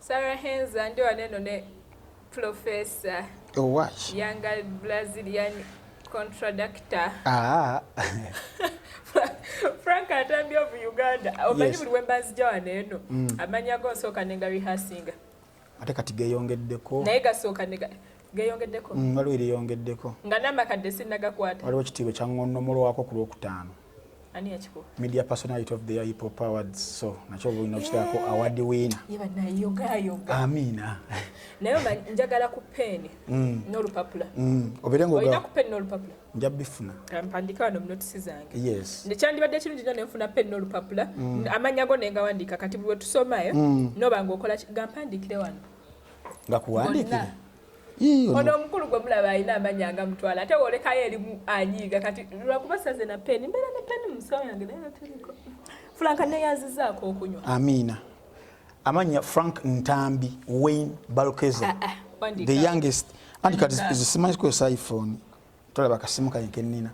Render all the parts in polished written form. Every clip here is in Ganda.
Sarah Henza, ndi wano eno ne Professor Owaki? Younger Brazilian Contradictor. Ah. Frank Ntambi of Uganda. Omanyi buli wemba nzija wano eno, amannya go nsooka ne nga rehearsinga. Ate kati geeyongeddeko. Naye gasooka ne geeyongeddeko. Waliwo eriyongeddeko. Nga n'amakadde sinnagakwata. Waliwo ekitiibwa ekyaŋŋonnomolwako ku Lwokutaano. Ani yakikuwa? Media Personality of the Year Hip Hop Awards. So nakyo oba olina okiteekako award winner. Ye bannayogayoga. Amiina. Naye omanyi njagala ku peeni n'olupapula. Obeere ng'oga- Olina ku peeni n'olupapula? Nja bifuna. Mpandiika wano mu notisi zange. Yes. Kyandibadde kirungi nnyo ne nfuna peeni n'olupapula. Amannya go ne ngawandiika, kati buli we tusomayo n'oba ng'okola ki, gampandiikire wano. Nga kuwandiikire? Bonna. Ii, ono. Ono omukulu gwe mulaba alina amannya nga mutwala, ate wolekayo erimu anyiiga. Kati lwakuba saze na peeni, mbeera ne peeni mu nsawo yange naye teriko. Frank, neyanzizaako okunywa. Amiina. Amannya Frank Ntambi Wayne Balkeza. Ah, ah, wandiika. The youngest. Anti kati Wandiika. simanyi kukozesa iPhone. Tolaba akasimu kange kennina.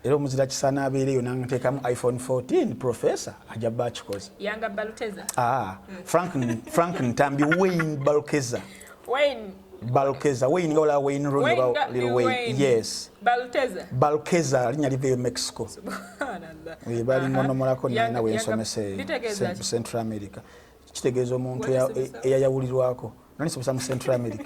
Era omuzira kisaana abeereyo nanteekamu iPhone 14, professor ajja bba akikoze. Yanga Baluteza. Ah, Frank Ntambi Wayne Balkeza. Wayne. Balkeza. Wayne nga olaba Wayne Rooney Wayne oba nga Lil Wayne. Wayne. Yes. Baluteza. Balkeza linnya liveeyo Mexico. Subhanallah. Bali ngonomolako nina we Yanga- nsomesa eyo. Litegeeza ki? Central America. Kitegeeza omuntu Watusomesa? eyayawulirwako. Nani mu Central America.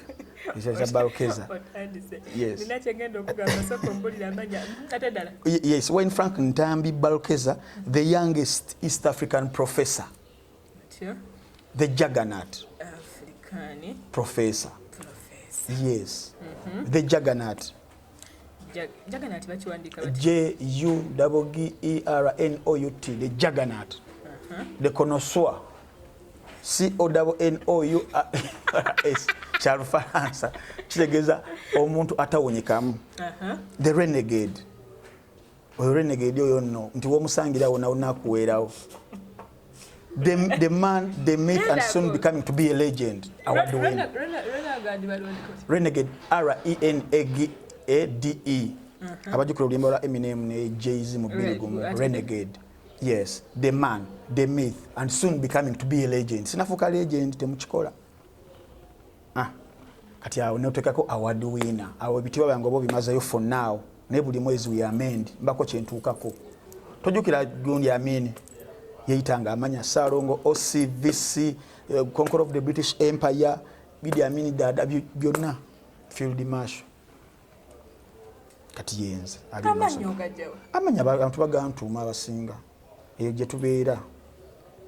Ekyo kya Balkeza. Otandise. Yes. Nina kye ngenda okugamba, sooka ombulire amannya. Ate ddala. Yes, Wayne Frank Ntambi Balkeza, the youngest East African professor. Otyo. The juggernaut. African professor. Professor. Yes. The juggernaut. Juggernaut bakiwandiika bati? J U G G E R N O U T, the juggernaut. The connoisseur. C O N N O U R S. Kya Lufalansa. Kitegeeza omuntu atawonyekamu. The renegade. Oyo renegade oyo nno nti w'omusangira wonna wonna akuweerawo. The man, the myth, and soon becoming to be a legend. Award winner. Renegade balwandika bati? Renegade, R E N A G A D E. Abajjukira oluyimba lwa Eminem ne Jay-Z mu bbiri gumu. Renegade. Yes, the man, the myth, and soon becoming to be a legend. Sinafuuka legend, temukikola. Ah, kati awo notekako award winner. Awo ebitiibwa byange oba obimazeyo for now. Naye buli mwezi we amend, mbako kyentuukako. Tojjukira gundi Amin yeyitanga amanya Ssalongo, OCVC, Conqueror of the British Empire, Idi Amin Dada, byonna Field Marshal. Kati yenze ali mu Amannya maaso. ogajjawa? Amannya abantu bagantuuma abasinga eyo gye tubeera.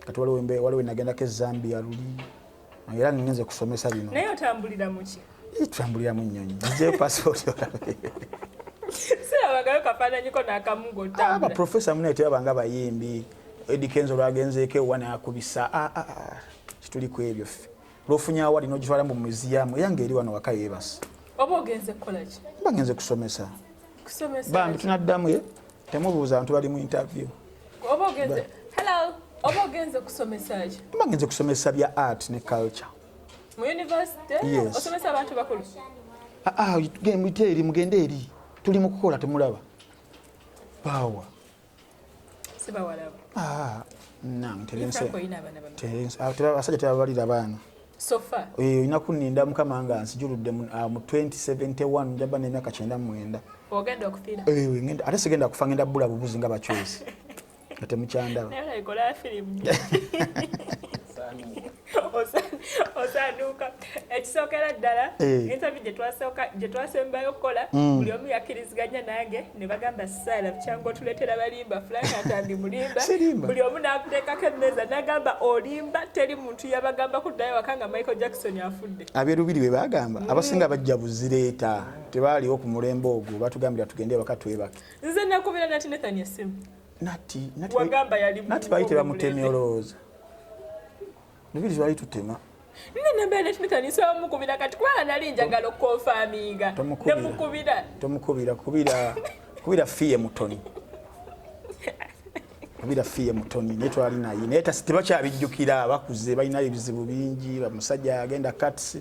Kati waliwo nagendako e Zambia luli, era ngenze kusomesa bino. Naye otambulira mu ki? Ii, tutambulira mu nnyonyi. Nzizeyo passport olabe. Sirabagayo kafaananyiko n'akamu ng'otambula. Abaprofesa munaye tebabanga bayimbi. Eddy Kenzo lwagenzeeko ewa n'akubisa. Ah, ah, ah, kituli ku ebyo ffe. Lw'ofunye awali n'ogitwala mu museum, era ng'eri wano waka yeebase. Oba ogenze kukola ki? Mba ngenze kusomesa. Kusomesa Bambi ki? tunaddamu ye. Temubuuza abantu bali mu interview. Oba ogenze, hello, oba ogenze kusomesa ki? Mba ngenze kusomesa bya art ne culture. Mu university? Yes. Osomesa abantu bakulu? Ah, ah, muyite eri, mugende eri. Tuli mu kukola, temulaba. Power. Si bawalabu. Ah, nange terense. Frank, olina abaana bameka? Terense. Ah, abasajja tebabalira baana. So far? Olina kunninda Mukama nga nsijuludde mu 2071, njaba n'emyaka 99. Ogenda okufiira? Ngenda, ate sigenda kufa, ngenda bbula bubuzi nga bakyusi. Nga temukyandaba. Naye olabika olaba firimu. Osanuuka. Ekisookera ddala, interview gye twasembayo okukola, buli omu yakkiriziganya nange ne bagamba, "Saala kyangu otuleetera balimba, Frank Ntambi mulimba." Sirimba. Buli omu n'akuteekako emmeeza n'agamba olimba, teri muntu yabagamba kuddayo waka nga Michael Jackson afudde. Abeerubiri bwe bagamba, abasinga bajja buzireeta, tebaaliwo ku mulembe ogwo, batugambira tugende waka twebake. Nze nakubira Nati Nathan essimu. Nati Wagamba yali Nati baali tebamutemye mulembe. olowooza. Lubiri twali tutema. Nne namba Nati Nathan nsaba mukubira kati kubanga nali njagala okuconfirminga. Tomukubira. Nemukubira. Tomukubira, kubira Fiye Mutoni. Kubira Fiye Mutoni, naye twali naye. Naye tebakyabijjukira, bakuze, balina ebizibu bingi, bamusajja agenda Kats.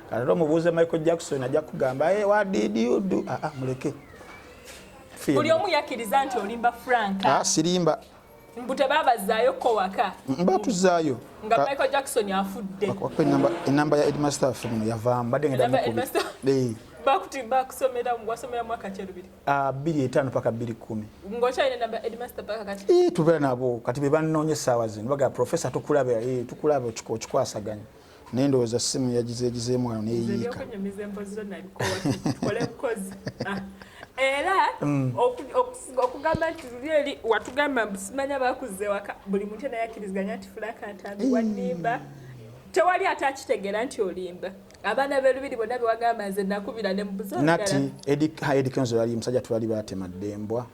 Kati omubuuze Michael Jackson ajja kugamba, "Hey, what did you do?" Ah, ah, muleke. Fiye Buli Mutoni. omu yakkiriza nti olimba, Frank. Ah, sirimba. Mbu tebabazaayo ko waka. Batuzaayo. Nga Michael Jackson afudde. Enamba ya headmaster waffe muno yavaamu, badde ngenda mukubira. Bakusomera, wasomera mwaka ki Lubiri? 2005 paka 2010. Ng'okyalina namba headmaster paka kati? Tubeera nabo kati be bannoonya essaawa zino, bagamba professor tukulaba, tukulaba okikwasaganya. Naye ndowooza ssimu yagizeegizeemu wano neeyiika. Ebyokunyumiza emboozi zo nabikoowa, tukole bukozi. Era okugamba nti luli eri watugamba mbu simanya bakuzze waka, buli muntu naye akkiriziganya nti Frank Ntambi wannimba. Tewali ate akitegeera nti olimba. Abaana b'e Lubiri bonna be wagamba nze nakubira ne mbuza. Nati Eddie Kenzo yali musajja twali batema ddembwa.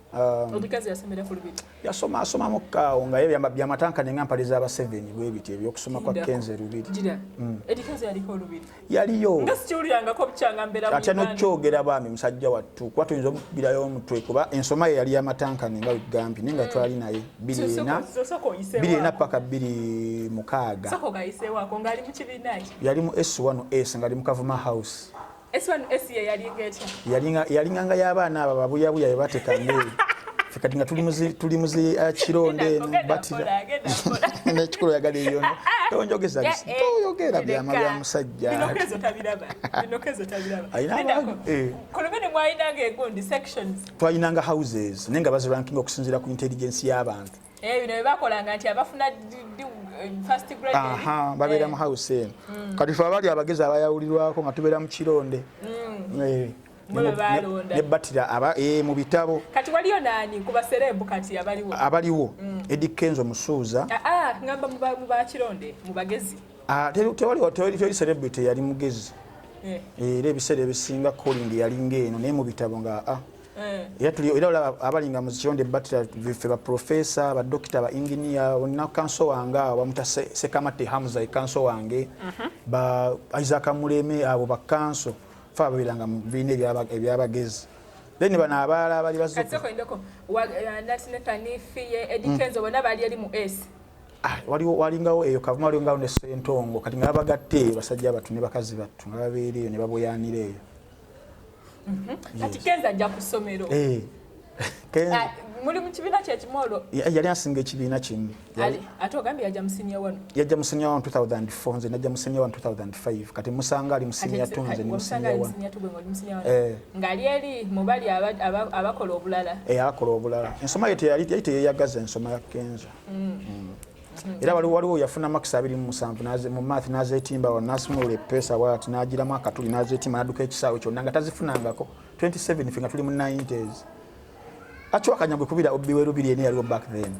Eddie Kenzo yasomera ku Lubiri. Yasoma asomamu kaawo nga ye byamatanka ne ngampale z'aba 7 bwe biti ebyokusoma kwa Kenzo Lubiri. Gira. Eddie Kenzo yaliko Lubiri. Yaliyo. Nga sikiwulirangako bukyanga mbeera mu Ate Uganda. n'okyogera bambi musajja wattu kuba tuyinza omukubirayo omutwe kuba ensoma ye yali y'amatankane nga wegambye naye nga twali naye Sooka oyiseewo 24 ako. paka 2006. Sooka ogayiseewo ng'ali mu kibiina ki? Yali mu S1S ng'ali mu Kavuma House. S1S ye yalinga etya? Yalinganga y'abaana abo ababuyabuya be bateekanga eyo. Ffe kati nga tuli mu zi kironde eno, Genda batira. mpola, genda mpola. N'ekikulu oyagala eyo. Tonjogeza bisi. Toyogera byama bya musajja. Bino Kenzo tabiraba. Bino Kenzo tabiraba. Alina Lindako. abantu. Ku Lubiri mwalinanga egundi sections. Twalinanga houses naye nga bazirankinga okusinziira ku intelligence y'abantu. Bino bye bakolanga nti abafuna first grade. Aha, babeera mu house eno. Kati ffe abali abagezi abayawulirwako nga tubeera mu kironde. Mwe baalonda. Ne batira aba, mu bitabo. Kati waliyo naani ku baserebu kati abaliwo? Abaliwo. Eddie Kenzo Musuuza. Ngamba mu bakironde, mu bagezi. Tewaliwo, tewali celebrity yali mugezi. Era ebiseera ebisinga calling yalinga eno naye mu bitabo nga, ah. Era tuli, era olaba abalinga mu kironde batira ffe ba professor, ba doctor, ba engineer, bonna kanso wange awo bamuta Sekamate Hamza kanso wange. Ba Isaac Muleme abo ba kanso. Ffe ababeeranga mu bibiina ebyabagezi. Then bano abalala abali bazze Kati sooka oyindeko, Nat Nathan, Fiye, Eddie Kenzo bonna baali eri mu S. Waliwo, walingawo eyo Kavuma, walingawo ne Ssentongo. Kati nga babagatte basajja battu ne bakazi battu nga babeera eyo ne baboyaanira eyo. Kati Kenzo ajja ku ssomero. Kenzo. Muli mu kibiina kye kimu olwo? Yali asinga ekibiina kimu. Ate ogambye yajja mu senior 1. Yajja mu senior 1 2004, nze najja mu senior 1 2005. Kati musanga ali mu senior Kati 2, nze ndi mu wamusanga senior ali mu 1. senior 2, gwe ng'oli mu senior 1. Ng'ali eri mu bali abakola obulala. Abakola obulala. Ensoma ye yali teyeyagaza ensoma ya Kenzo. Era waliwo yafuna marks 27 mu math n'azeetimba wano, n'asumulula eppeesa bw'ati, n'agiramu akatuli, n'azeetimba, n'adduka ekisaawe kyonna nga tazifunangako. 27 ffe nga tuli mu 90s. Achwakanya gwe kubira obbi we Lubiri ene yaliwo back then.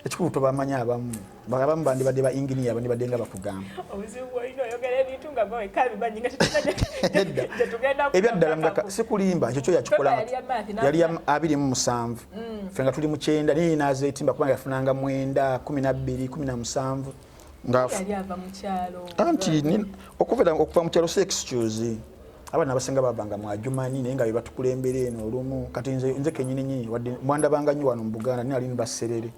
Ekikulu tobamanyi abamu. Abamu bandibadde ba engineer, bandibadde nga bakugamba. Obuzibu bw'olina oyogera ebintu nga gwe wekka bimanyi nga tetumanyi Nedda. gye tugenda Ebyaddala kutuuka. mudaka, sikulimba, ekyo kyo yakikola. Pepa yali ya math, n'afuna Yali ya 27. Ffe nga tuli mu 90, naye n'azeetimba kubanga yafunanga 9, 12, 17. Nga Yali ava mu kyalo. Anti, okuva mu kyalo si excuse. Abaana abasinga bavanga mu Adjumani naye nga be batukulembera eno olumu. Kati nze kennyini nnyini, wadde mwandabanga nnyo wano mu Buganda, naye nali mbaserere.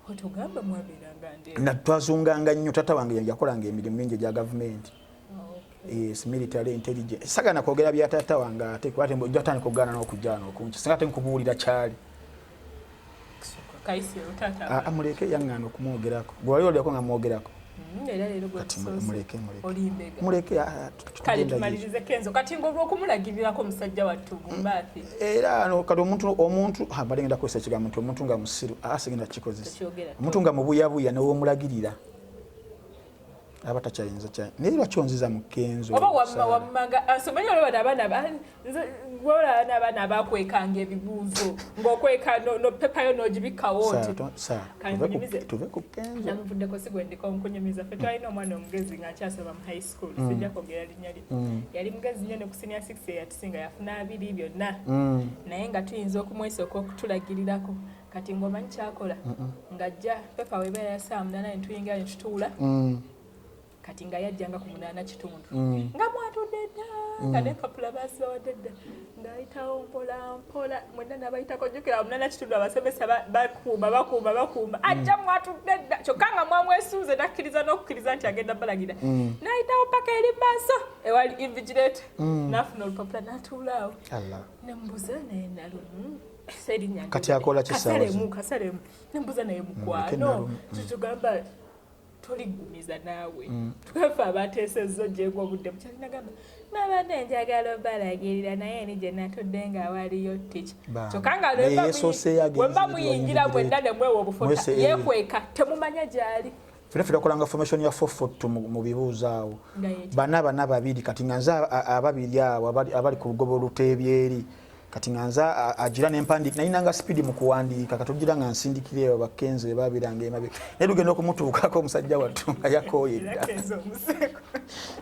Otugamba mwabeeranga nde? Na twazunganga nnyo, taata wange yakolanga emirimu mingi egya gavumenti. Yes, military intelligence. Sagana kwogera bya taata wange ate kuba ate ojja kutandika okugaana n'okujja wano okunki. Singa ate nkubuulira kyali. Kayise taata. Muleke yaŋŋaana okumwogerako. Gwe wali olyako nga mwogerako? Era leero gwe Kati tusoose. muleke, muleke. Oli mbega. Muleke, Kale tugenda tumalirize Kenzo. Kati ng'olw'okumulagirirako musajja wattu Gumbathi. Era no, kati omuntu, ha, mbadde ngenda kukozesa ekigambo nti omuntu nga musiru, sigenda kukikozesa. Tokyogera. Omuntu nga mubuyabuya n'owomulagirira. Aba takyayinza kya. Naye lwaki onziza mu Kenzo? Oba wammanga, somanyi olwo bano abaana nze gw'olaba n'abaana abakwekanga ebibuuzo, ng'okweka no pepa yo n'ogibikkawo Saara, nti Saara, Kale nkunyumize. tuve ku Kenzo. Namuvuddeko si gwe ndiko nkunyumiza. Ffe twalina omwana omugezi ng'akyasoma mu high school. Sijja kwogera linnya lye. Yali mugezi nnyo ne ku senior 6 eyatusinga, yafuna 2 byonna. Naye nga tuyinza okumwesooka okutulagirirako. Kati ng'omanyi ky'akola? Ng'ajja pepa w'ebeera ya ssaawa 8 ne tuyingira ne tutuula. Kati nga yajjanga ku 8:15. Nga mwatudde dda, nga n'empapula bazibawadde dda. Ng'ayitawo mpola mpola, mwenna n'abayitako, jjukira 8:15 abasomesa bakuuma, bakuuma, bakuuma. Ajja mwatudde dda, kyokka nga mwamwesunze n'akkiriza n'okukkiriza nti agenda balagira. N'ayitawo paka eri maaso ewali invigilator. N'afuna olupapula n'atuula awo. Allah. Ne mbuuza naye nalumu. Serinnya. Kati akola ki ssaawa zino? Kasalemu, kasalemu. Nembuuza, naye mukwano, tutugamba toligumiza naawe, tugafe abateesezza ojjenga obudde bukyali. Nagamba, nabadde njagala obalagirira, naye eri gye natudde nga waliyo tica. Bambi. Kyokka nga Naye yeesooseeyo agenze wemba eri muyingira wayingirire. mwenna ne mwewa obufota, Mwese, eh. yeekweka, temumanya gy'ali. Fena ffe twakolanga formation ya 442 mu bibuuzo awo. Nga yeti. Bana bana babiri, kati nga nze ababiri awo abali ku lugobo oluteebyeri, kati nga nze agira nempandiika, nayinanga speed mu kuwandiika, kati ogira nga nsindikira eyo bakenze babiranga emabega, naye tugenda okumutuukako omusajja wattu nga yakooye dda. Kenzo omuseeko.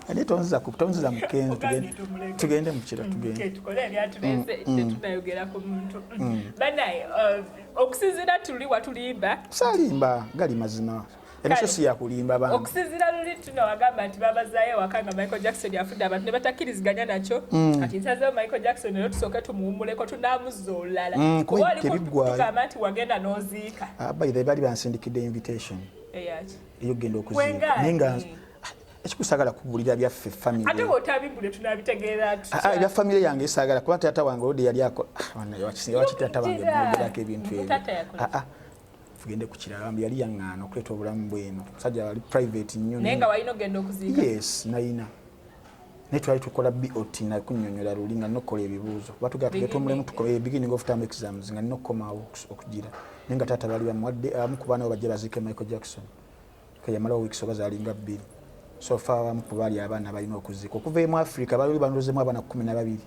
Naye tonziza mu Kenzo. Ogambye tumuleke. Tugende mu kiro, tugende. Ke tukole ebyatuleese, tetunayogera ku muntu banaye. Okusinziira tuli watulimba. Saalimba, gali mazima. Eno Kale. si yakulimba bantu. Okusinziira luli tuno wagamba nti babazaayo ewaka nga Michael Jackson afudde, abantu ne batakkiriziganya nakyo. Kati nsazeewo Michael Jackson era tusooke tumuwummuleko, tunaamuzza olulala. Kuba Kuba oli tebiggwaayo. kutugamba nti wagenda n'oziika. Ah, by the way, bali bansindikidde invitation Eyaki? eyokugenda okuziika. Wengaani? Naye nga ekikusagala kubuulira byaffe family. Ate bw'otabimbule tunabitegeera. Ah, ah, ebya family yange saagala, kuba taata wange oludde yali akola. Ah, bannaye, waki taata wange Gira. mwogerako ebintu ebyo? Taata yakola. Ah, ah, tugende ku kirala. Bambi yali yaŋŋaana okuleeta obulamu bweno, musajja wali private nnyo. Naye nga walina ogenda okuziika. Yes, nayina, naye twali tukola BOT, nakunnyonnyola luli nga nina okukola ebibuuzo batugamba tugete omulimu tukole beginning of term exams, nga nina okukomawo okugira, naye nga taata bali bamuwadde abamu ku baana bo bajje baziike Michael Jackson. Yamalawo weeks oba zaalinga 2. So far abamu ku baali abaana balina okuziika okuva emu Africa bali banozemu abaana 12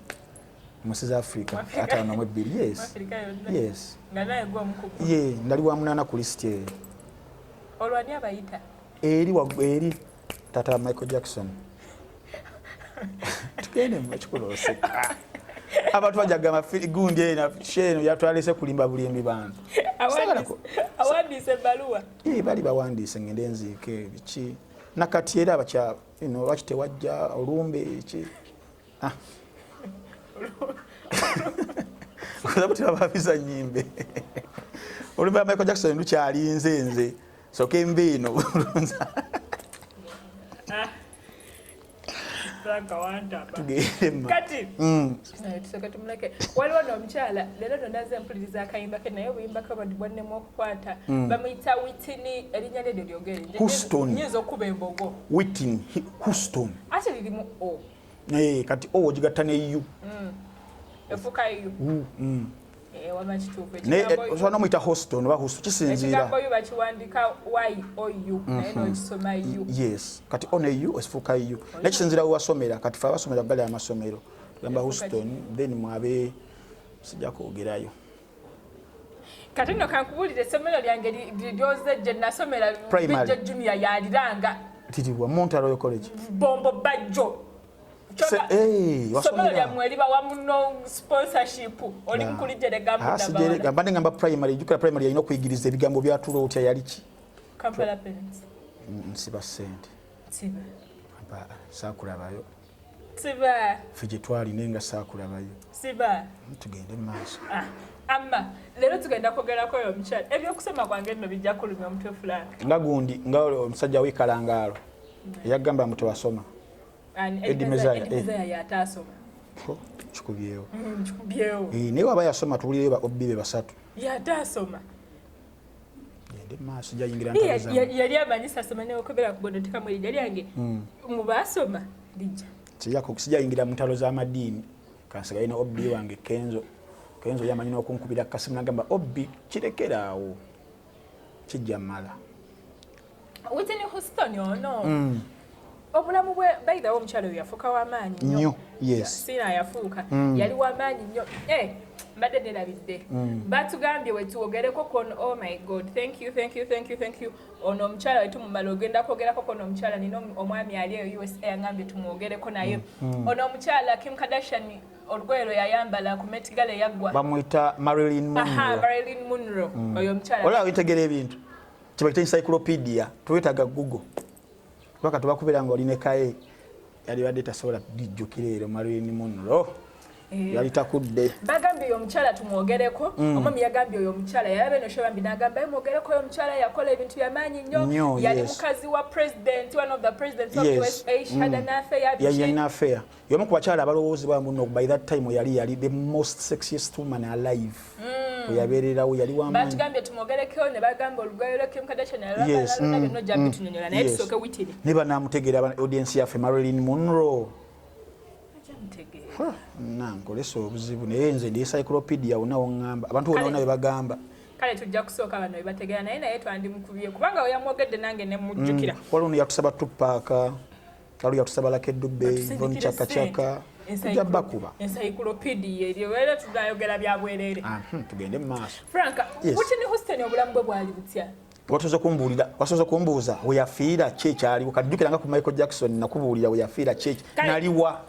mu nsi za Africa, 52, yes. Afrika yonna? Yes. Nga naye gwe omukugu? Ye ndali wa munaana ku lisiti eyo. Olwani abayita? Eri eri taata wa Michael Jackson. Tugende mu ekikulu, oseka. Abantu bajja kugamba gundi eno sheno yatwalese kulimba bulimbi bantu. Saagala Awandiise ebbaluwa? Eh, bali bawandiise ngende nziike biki, nakati era abakya lwaki tewajja olumbe ki. Ah. Okuza nyimbe olumbe lwa Michael Jackson lukyalinze nze soka embe eno. Ah. Frank wantaba. Tugende ma. Kati tusooke tumuleke. Waliwo n'omukyala leero nno nazze mpuliriza akayimba ke, naye obuyimba ke bwannemu okukwata. Bamuyita Whitney, erinnya lye lyogere. Houston. Nyinza okuba embogo. Whitney Houston. Ate lirimu o. Eh, kati o ogigatta ne u. Efuuka u. Wama kituufu. Naye osobola n'omuyita Houston oba Houston, kisinziira. Ekigambo u bakiwandika y o u, naye n'okisoma u. Yes, kati o ne u esifuuka u, naye kisinziira we wasomera. Kati fe abasomera gali amasomero tugamba Houston, then mwabe sijja kwogerayo. Kati nno kankubuulire, essomero lyange lyoze gye nasomera. Primary. Bijjo Junior yaliranga. Titibwa Monta Royal College. Bombo bajjo. Eh, Somero wasomera. lyammwe libawa muno sponsorship, oli mukulijerega. Ah, sijerega, mbadde ngamba primary. Jjukira primary yalina okuyigiriza ebigambo byatula otya, yali ki? Kampala Parents. Nsiba ssente. Siba. Saakulabayo. Siba. Ffe gye twali, naye nga saakulabayo. Siba. Tugende mu maaso. Ah, amma leero tugenda kwogerako oyo omukyala. Ebyokusoma kwange nno bijja kulumya omutwe, Frank. Nga gundi, nga omusajja w'ekalangaalo eyagamba mbu tewasoma. Eddie Mezaya, Eddie Mezaya yataasoma. Ho, kikubyewo. Kikubyewo. Eh, naye waba yasoma tuwulireyo ba obbi be basatu. Yataasoma. Gende mu maaso, jayingira Ye- ntalo zammwe. Yali amanyi sasoma, newokobera ku bodo tekamu erinnya lyange mu baasoma lijja. Sijayingira mu ntalo z'amadiini, kansigaye ne obbi wange Kenzo. Kenzo yamanyi n'okunkubira kasimu nagamba, "Obbi, kirekeraawo, kijja mmala." Whitney Houston ono, obulamu bwe, by the way, omukyala oyo yafuuka w'amaanyi nnyo. Nnyo, yes. Siina yafuuka, yali w'amaanyi nnyo. Eh, mbadde nerabidde, batugambye wetuwogereko kono. Oh my God, thank you, thank you, thank you, thank you. Ono omukyala wetumumala ogenda kwogerako kono omukyala, nina omwami ali eyo USA yangambye tumwogereko naye. Ono omukyala Kim Kardashian, olugoye lwe yayambala ku Met Gala eyaggwa. Bamwita Marilyn Aha. Monroe. Marilyn Monroe, oyo omukyala. Olaba wetegera ebintu kibaita encyclopedia, twetaaga Google paka tubakubira nga oli ne kaye yalibadde tasobola dijjukira ero Marilyn Monroe. Eh. Yali takudde. Bagambye oyo omukyala tumwogereko. Omwami yagambye oyo omukyala yalaba eno show bambi n'agamba, "Ye, mwogereko oyo omukyala, yakola ebintu byamaanyi nnyo." Nnyo, Yali mukazi wa president, one of the presidents of USA. She had an affair, biki. Yalina affair. Y'omu ku bakyala abalowoozebwa muno by that time yali the most sexiest woman alive. Weyabeererawo yali wamaanyi. Batugambye tumwogerekewo ne bagamba olugoye lwa Kim Kardashian alala byonna ojja bitunyonyola, naye tusooke Whitney. Ne banamutegeera audience yaffe, Marilyn Monroe. Ajja mutegeera. Nankolesa obuzibu, naye nze ndi encyclopedia, wonna woŋŋamba abantu wonna wonna bebagamba. Kale tujja kusooka bano bebategeera, naye twandimukubye kubanga we yamwogedde nange ne mujjukira. Waliwo no yatusaba Tupac, waliwo yatusaba Lucky Dube, Yvonne Chaka Chaka, tujja bakuba. Encyclopedia eryo era tunayogera bya bwerere. Tugende mu maaso. Frank. Yes. Whitney Houston obulamu bwe bwali butya? Watuze kumbuulira, wasoze kumbuuza we yafiira ki ekyaliwo. Kati jjukira nga ku Michael Jackson nakubuulira we yafiira ki naliwa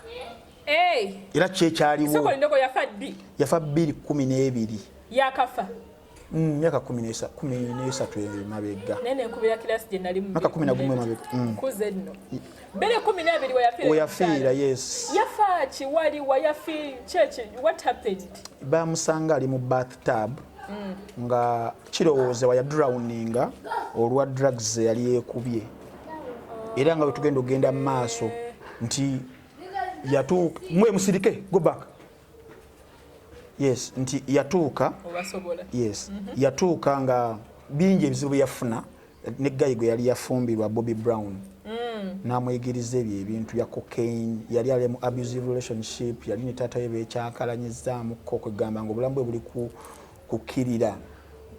era ki ekyaliwo. Soko lindoko, yafa ddi? Yafa 2012. Yakafa? Myaka 13 emabega. Naye nenkubira kirasi gye nali mu Myaka 11 emabega. Kuze nno 2012 we yafiira. We yafiira, yes. Yafa ki? Waliwa yafi kyeki? What happened? Bamusanga ali mu bathtub nga kirowoozebwa yadrowninga olwa drugs yali yeekubye, era nga bwe tugenda mu maaso nti yatuuka, mwe musirike, go back, yes, nti yatuuka Obasobola. Yes, yatuuka nga bingi ebizibu bye yafuna ne guy gwe yali yafumbirwa, Bobby Brown, n'amuyigiriza ebyo ebintu bya cocaine. Yali ali mu abusive relationship, yali ne taata we bekyankalanyizaamuko, okwegamba nga obulamu bwe buli kukkirira.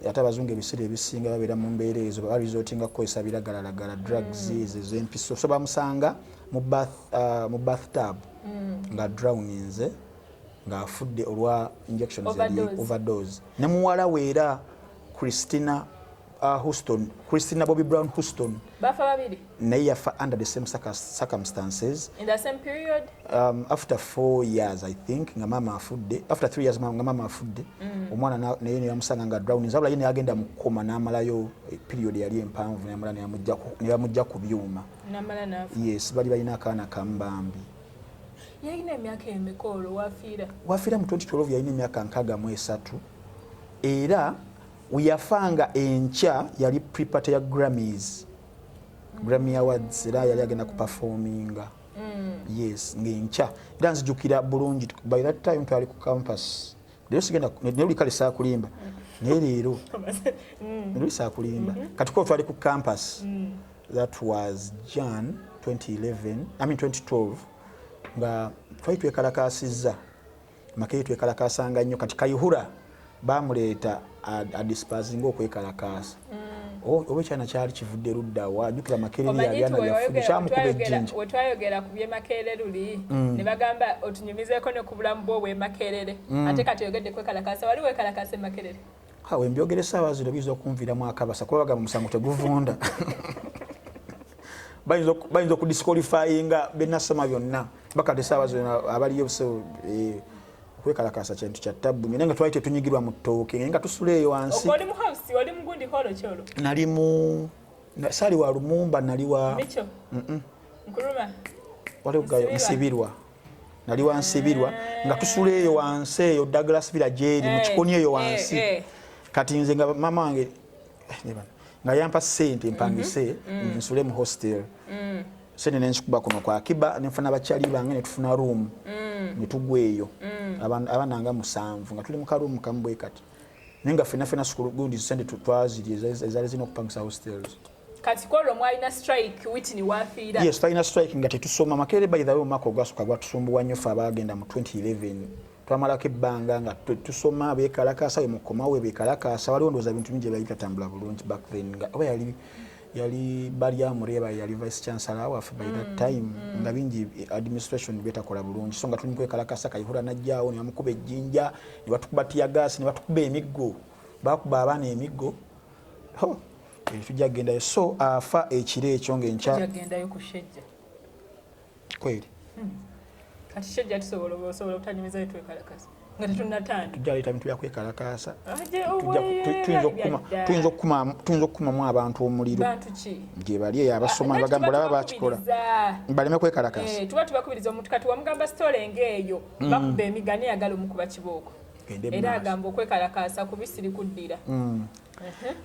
Ate abazungu ebiseera ebisinga babeera mu mbeera ezo, baresortinga kukozesa biragalalagala, drugs ezo ez'empiso. So bamusanga mu bathtub nga drowninze, ng'afudde olwa injections yali Overdose. Overdose. Ne muwala we era Christina Houston, Christina Bobby Brown Houston. Bafa babiri? Naye yafa under the same circumstances. In the same period? After 4 years, I think, nga maama afudde, after 3 years nga maama afudde, omwana naye neyamusanga nga drowning, wabula ye neyagenda mu coma n'amalayo period yali empanvu, neyamala neyamujja ku byuma. Namala nafa? Yes, bali balina akaana kamubambi. Yalina emyaka emeka olwo wafiira? Wafiira mu 2012, yalina emyaka 63, era weyafanga enkya yali pre-party ya Grammys, Grammy Awards, era yali agenda kuperforminga. Yes, ng'enkya, era nzijukira bulungi, by that time twali ku campus. Leero sigenda, naye luli kale saakulimba, naye leero luli saakulimba. Kati ko twali ku campus, that was Jan 2011, I mean 2012, nga twali twekalakasizza Makerere, twekalakasanga nnyo. Kati Kayihura bamuleeta adispersinga okwekalakasa. Oba ekyana kyali kivudde ludda wa, jjukira Makerere Omanyi yabyana nti byafudde, kyamukuba ejjinja. Wetwayogera ku byemakerere luli ne bagamba otunyumizeeko ne ku bulamu bwo obwemakerere, ate kati oyogedde kwekalakasa. Wali wekalakasa emakerere? Ha, wembyogera essaawa zino biyinza okunviiramu akabasa, kuba bagamba omusango teguvunda. Bayinza okudisqualifyinga benasoma byonna bakati essaawa zino abaliyo. So okwekalakasa kintu kya tabbu nnyo, naye nga twali tetunyigirwa mu ttooke, naye nga tusula eyo wansi. Oli mu house, oli mu gundi holo kyolo? Nali mu saali wa Lumumba, nali wa Micho Nkuruma? Waliwo gayo. Nsibirwa. Nsibirwa, nali wa Nsibirwa, nga tusula eyo wansi eyo Douglas Villa gyeri mu kikoni eyo wansi. Kati nze nga mama wange ne bano, nga yampa ssente mpangise nsule mu hostel, sente nenzikuba kuno kwa Akiba, nenfuna bakyali bange netufuna room netugwa eyo. Abaana nga musanvu nga tuli mu karuumu kamu bwe kati, naye nga fena fena sukulu gundi sente twaziri ezaali zirina okupangisa hostels. Kati kwolwo mwalina strike Whitney wafiira? Yes, twalina strike nga tetusoma Makerere. By the way, omwaka ogwasooka gwatusumbuwa nnyo ffe abagenda mu 2011. Twamalako ebbanga nga tusoma bekalakasa, we mukomawe bekalakasa. Waliwo ndowooza bintu bingi ebyali bitatambula bulungi back then, nga oba yali Baryamureeba yali vice chancellor waffe by that time, nga bingi administration betakola bulungi. So nga tuli mukwekalakasa, Kayihura najjaawo ne bamukuba ejjinja, ne batukuba teargas, ne batukuba emiggo, bakuba abaana emiggo. Ho, tujja kugendayo. So afa ekiro ekyo ng'enkya Tujja ku Shejja. Kweri. Kati Shejja tusobola, osobola obutanyumizayo twekalakasa nga tetunnatandika? Tujja leeta bintu byakwekalakasa. Aje, Tuyinza okukumamu abantu omuliro. Bantu ki? Gye bali eyo abasoma Ah, bagamba tuba olaba bakikola tubakubiriza. Baleme kwekalakasa. Eh, tuba tubakubiriza. Omuntu kati wamugamba story ng'eyo, bakuba emigani, ayagala omukuba kibooko. Gende Era maaso. agamba okwekalakasa kubisiri kuddira.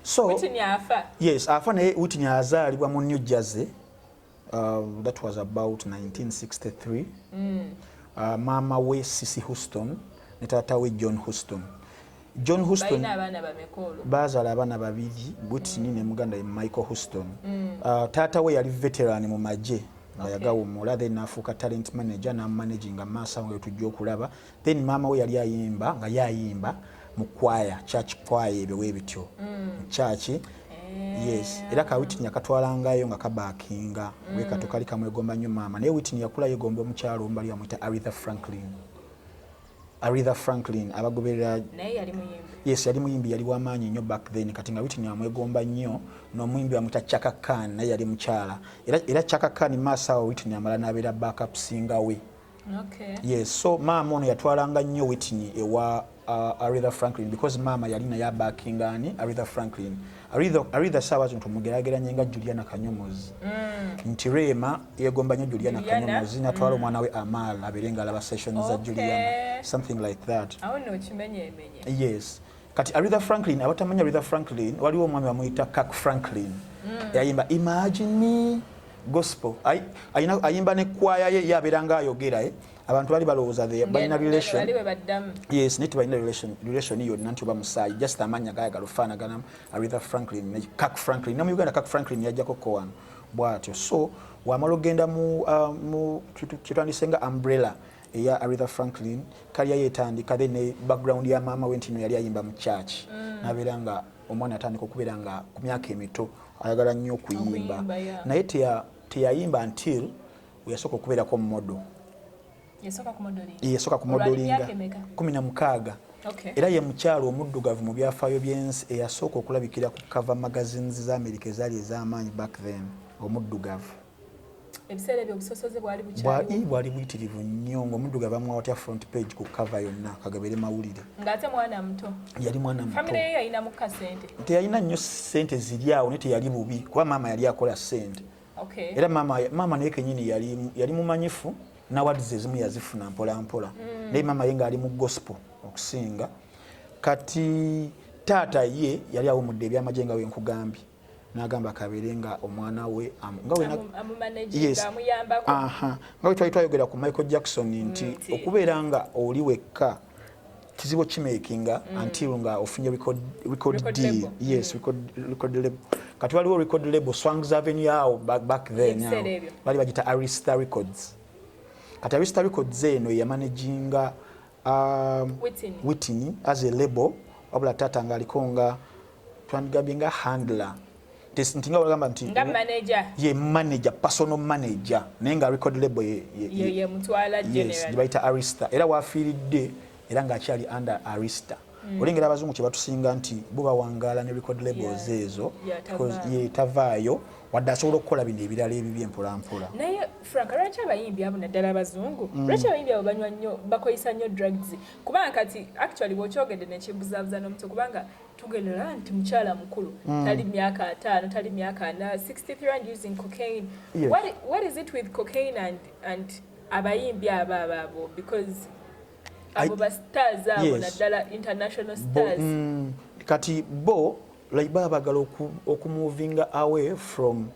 So Whitney afa. Yes, afa. Naye Whitney azaalibwa mu New Jersey, that was about 1963. Maama we Cissy Houston ne taata we John Houston. John Houston. Balina abaana bameka olwo? Bazaala abaana babiri, Whitney ne muganda we Michael Houston. Taata we yali veteran mu magye nga yagawumula, then n'afuuka talent manager, n'amanaginga maaso awo nga tujja okulaba. Then maama we yali ayimba, nga ye ayimba mu kwaya, church choir, ebyo weebityo church. Yes, era ka Whitney yakatwalangayo nga kabackinga wekato kali kamwegomba nnyo maama. Naye Whitney yakula yegomba omukyalo omu, bali bamuyita Aretha Franklin. Aretha Franklin, abagoberera. Naye yali muyimbi? Yes, yali muyimbi, yali wamaanyi nnyo back then. Kati nga Whitney amwegomba nnyo n'omuyimbi bamuyita Chaka Khan, naye yali mukyala era. Era Chaka Khan maaso awo Whitney amala n'abeera backup singer we. Yes, so maama ono yatwalanga nnyo Whitney ewa Aretha Franklin because maama yali naye abackinga ani? Aretha Franklin. Aretha saawa zino tumugeraageranye nga Juliana Kanyomozi, nti Rema yegomba nnyo Juliana Juliana. Kanyomozi, natwala omwana we Amal abeere nga alaba sessions za Juliana, something like that. Awo nno okimenyeemenye. Yes, kati Aretha Franklin, abatamanya Aretha Franklin, waliwo omwami bamuyita Kirk Franklin, yayimba "Imagine Me" gospel. Ayimba ne kwaya ye, ye abeera nga ayogera, eh? Abantu bali balowooza balina relation. Bali bwe baddamu. Yes, naye tebalina relation yonna nti oba musaayi, just amannya gayagala ofaanaganamu, Aretha Franklin ne Kirk Franklin. Ne mu Uganda Kirk Franklin yajjako ko wano bw'atyo. So wamala ogenda mu kyetwandise nga umbrella eya Aretha Franklin, career yetandika. Then ne background ya maama we nti no yali ayimba mu church, nabeera nga omwana atandika okubeera nga ku myaka emito ayagala nnyo okuyimba. Okuyimba, yeah. Naye teyayimba until weyasooka okubeerako model. Yasooka ku modeling? Yasooka ku Olwo ali modelinga. myaka emeka? 16. Era ye mukyalo omuddugavu mu byafaayo by'ensi eyasooka okulabikira ku cover magazines za America ezaali ez'amaanyi back then, omuddugavu. Ebiseera ebyo obusosoze bwali bukyaliwo? Bwali buyitirivu nnyo, ng'omuddugavu amuwa front page ku cover yonna, kagabere mawulire. Ng'ate mwana muto. Yali mwana muto. Famire ye yalinamu kasente? Teyalina nnyo ssente ziri awo, naye teyali bubi kuba maama yali akola ssente. Era maama naye kenyini yali mumanyifu, n'awards ezimu yazifuna mpola mpola. Naye maama ye ng'ali mu gospel okusinga. Kati taata ye yali awumudde ebyamagye nga wenkugambye, n'agamba kabeere nga omwana we nga wena Amumanaginga, Yes. amuyambako. Aha, nga bwe twali twayogera ku Michael Jackson nti okubeera nga oli wekka kizibu kimakinga until nga ofunye record Record deal. label. Yes, record label. Kati waliwo record label Swangz Avenue awo back then Ebiseera awo. ebyo. Bali bagita Arista Records. Kati Arista Records eno yamanaginga Whitney. Whitney as a label, wabula taata ng'aliko nga twandigambye nga handler. Nti nga bagamba nti nga manager. Ye manager, personal manager, naye nga record label ye ye mutwala Yes, general. gye bayita Arista. Era wafiiridde era ng'akyali under Arista. Olengera abazungu kye batusinga nti bo bawangaala ne record labels ezo because Tavaayo. Ye tavaayo, wadde asobola okukola bino ebirala ebibi empolampola. Naye Frank, lwaki abayimbi abo, naddala abazungu, lwaki abayimbi abo banywa nnyo, bakozesa nnyo drugs? Kubanga kati actually bw'okyogedde nekibuzaabuza n'omutwe, kubanga tugendera nti mukyala mukulu, tali myaka 50, tali myaka 40, 63 and using cocaine. What is it with cocaine and abayimbi abo abo? Because abo ba stars abo, naddala international stars. Kati bo like baba bagala okumovinga away from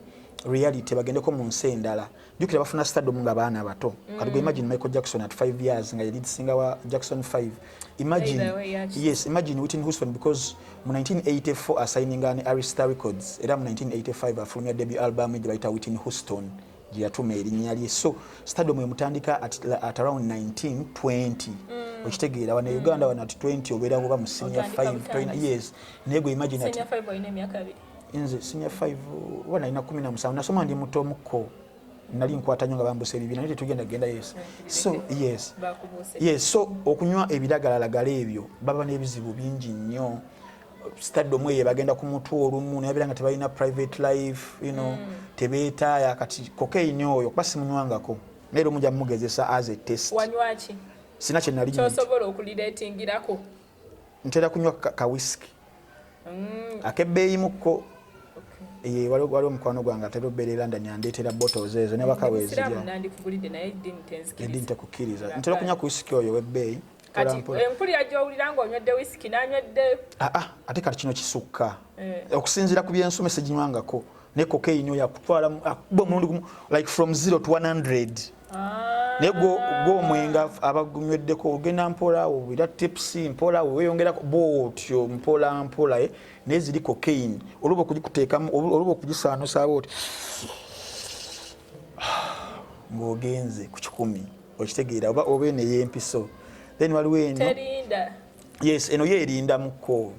reality, bagendeko mu nsi endala. Jjukira bafuna stardom nga baana bato. Kati gwe imagine Michael Jackson at 5 years nga ye lead singer wa Jackson 5. Imagine. Either way, yeah. Yes, imagine Whitney Houston, because mu 1984 asigninga ne Arista Records, era mu 1985 afulumya debut album gye bayita Whitney Houston, gye yatuma erinnya lye. So stardom emutandika at around 1920. Okitegeera, wano e Uganda wano at 20 obeera kuba mu senior Otandika 5, tolina. butandisi. Yes, naye gwe imagine at Senior 5 olina emyaka 20. Nze senior 5 oba nalina 17, nasoma ndi muto mukko, nali nkwata nnyo nga bambusa ebibiina, naye tetugenda genda. Yes, so yes. Bakubuuse. Yes, so okunywa ebiragalalagala ebyo baba n'ebizibu bingi nnyo. Stardom eyo bagenda ku mutwe olumu naye nga tebalina private life, tebeetaaya. Kati cocaine oyo kuba simunywangako, naye era omujja mumugezesa as a test. Wanywaki? Sina kye nali. Kyosobola okuliretingirako? Ntera kunywa ka whisky akebbeeyimukko. Waliwo omukwano gwange atera obeera e London, andeetera bottles ezo ne baka Musiraamu weezirya. Nandikugulidde, naye eddiini tenzikiriza. Eddiini tekukkiriza. Ntera okunywa ku whisky oyo webbeeyi. Kati mpola. Empulira gy'owulira ng'onywedde whisky n'anywedde. Ah, ah, ate kati kino kisukka. Eh. Okusinziira ku byensome siginywangako, ne cocaine oyo akutwala akuba omulundi gumu like from 0 to 100. Ah. Naye gw'omwenge abagunyweddeko ogenda mpola, owira tipsy mpola, weyongerako bwotyo mpola mpola, eh? Naye ziri cocaine, oluba okugikuteekamu, oluba okugisaanusa bwoti ng'ogenze ku 100, okitegeera? Oba eno ey'empiso. Then waliwo eno. Terinda. Yes, eno ye erindamuko